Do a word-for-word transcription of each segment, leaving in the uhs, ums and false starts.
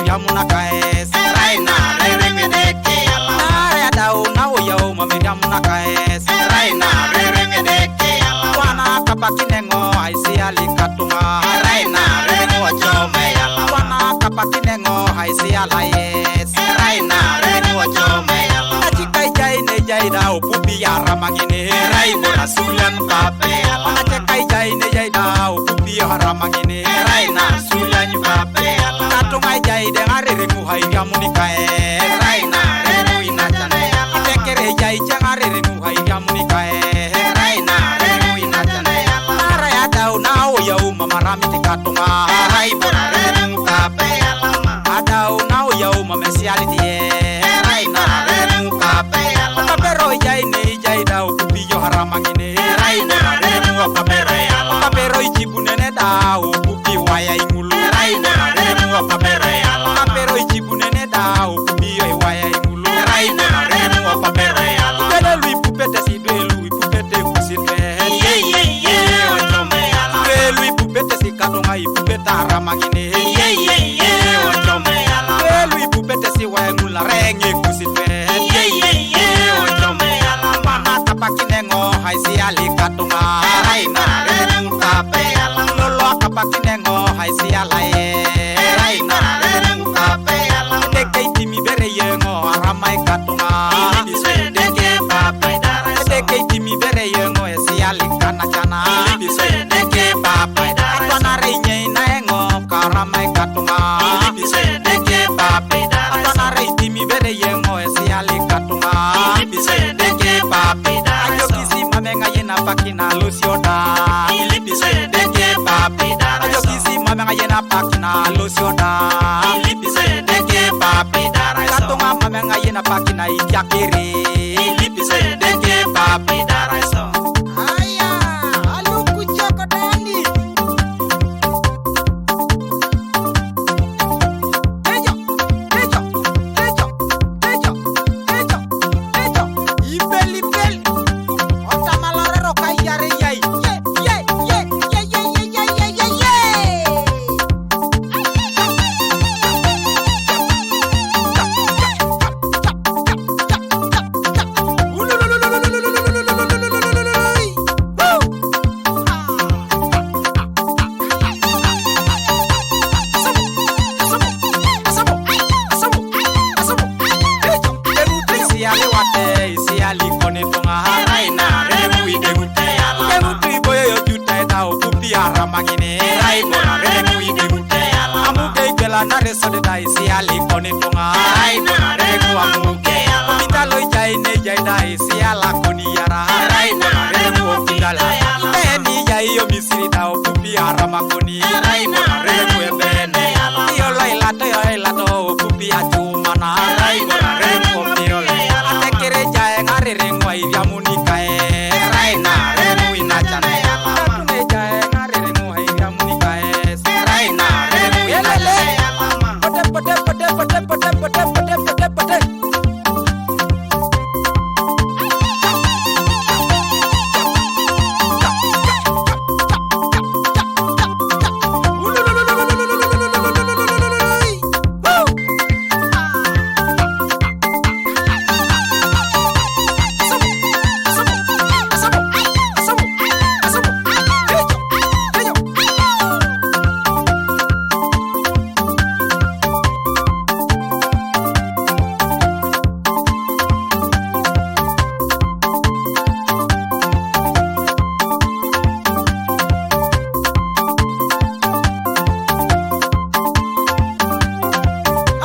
Miriam na kaes. Raina rere ngedeke yala. Nare adau na uyau ma Miriam na kaes. Raina rere ngedeke yala. Wana kapakinengo haisi alikatunga. Raina rere ngua chome yala. Wana kapakinengo haisi alais. Raina rere ngua chome yala. Achikai jai ne jai dau pupi aramangine. Rai bora sulan pape yala. Achikai jai ne jai dau pupi aramangine. Raina sulan pape yala. Katunga jai de ngarere ngu hai Miriam ni kae. Raina rere ngu inachane yala. Tekere jai je ngarere ngu hai Miriam ni kae. Raina rere ngu inachane yala. Nara ya dau na uyau ma Miriam ti katunga. Rai bora rere ngu pape yala ma. Adau na uyau ma mesialiti ye. Raina rere ngu pape yala. Papero jai ne jai dau pupi yo aramangine. Raina rere ngu papero yala. Papero ichibu nene dau pupi waya ingulu. Raina rere ngu papero yala. Papero ichibu nene dau pupi yo waya ingulu. Raina rere ngu papero yala. Dele lui pupete si dele lui pupete kusite. Ye ye ye ochome yala. Dele lui pupete si katunga ipupeta aramangine. Ye ye ye ochome yala. Dele lui pupete si waya ngula renge kusite. Ye ye ye ochome yala. Mana kapakinengo haisi alikatunga. Raina rere ngu pape yala. Lolo kapakinengo haisi alae. Raina rere ngu pape yala. Deke itimi bere yengo aramai katunga. Ilibi so deke pape dara so. Deke itimi bere yengo esi alikana chana. Ilibi so deke pape dara so. Atwana re inye ina engo karamai katunga. Ilibi so deke pape dara so. Atwana re itimi bere yengo esi alikatunga. Ilibi so deke pape dara so. Ajo kisi mamenga yena pakina lusioda. Ilibi so deke pape dara so. Ajo kisi mamenga yena pakina lusioda. Ilibi so deke pape dara so. Katunga mamenga yena pakina ijakiri. Ilibi so deke pape dara so. Aya, aluku choko dani. Tejo, tejo, tejo, tejo, tejo, tejo. Ibel, ibel. Otamalorero kayare yai. Ye, ye, ye. Isi ale wate, isi ali kone tunga. Raina rere ngu idemu te yala. Idemu tu iboyo yo juta eta o pupi aramangine. Rai bora rere ngu idemu te yala. Amu ke igbela na reso de da isi ali kone tunga. Rai bora rere ngu amu ke yala. Opitalo ijai ne ijai da isi ala koni yara. Rai bora rere ngu opitalo. Eni ijai yo misiri da o pupi aramakoni. Rai bora rere ngu ebene yala. Yo lo ilato yo ilato o pupi achumana. Rai bora rere ngu opio le. Atekere jae ngarere ngu ai Miriam ni kae. Raina rere ngu inachane yala. Katune jae ngarere ngu ai Miriam ni kae. Raina rere ngu inachane yala. Pote, pote, pote.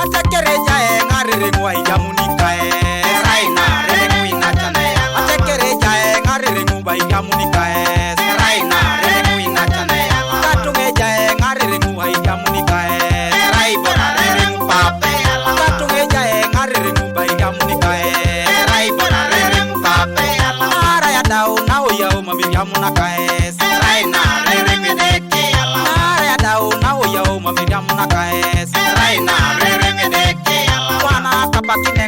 Atekere jae ngarere ngu ai Miriam ni kae. Raina rere ngu inachane yala. Atekere jae ngarere ngu bai Miriam ni kae. Raina rere ngu inachane yala. Katunge jae ngarere ngu ai Miriam ni kae. Rai bora rere ngu pape yala. Katunge jae ngarere ngu bai Miriam ni kae. Rai bora rere ngu pape yala. Ara ya dau na uyau ma Miriam na kae. Raina rere ngedeke yala. Nare adau na uyau ma Miriam na kaes. Raina rere ngedeke yala. Wana kapakine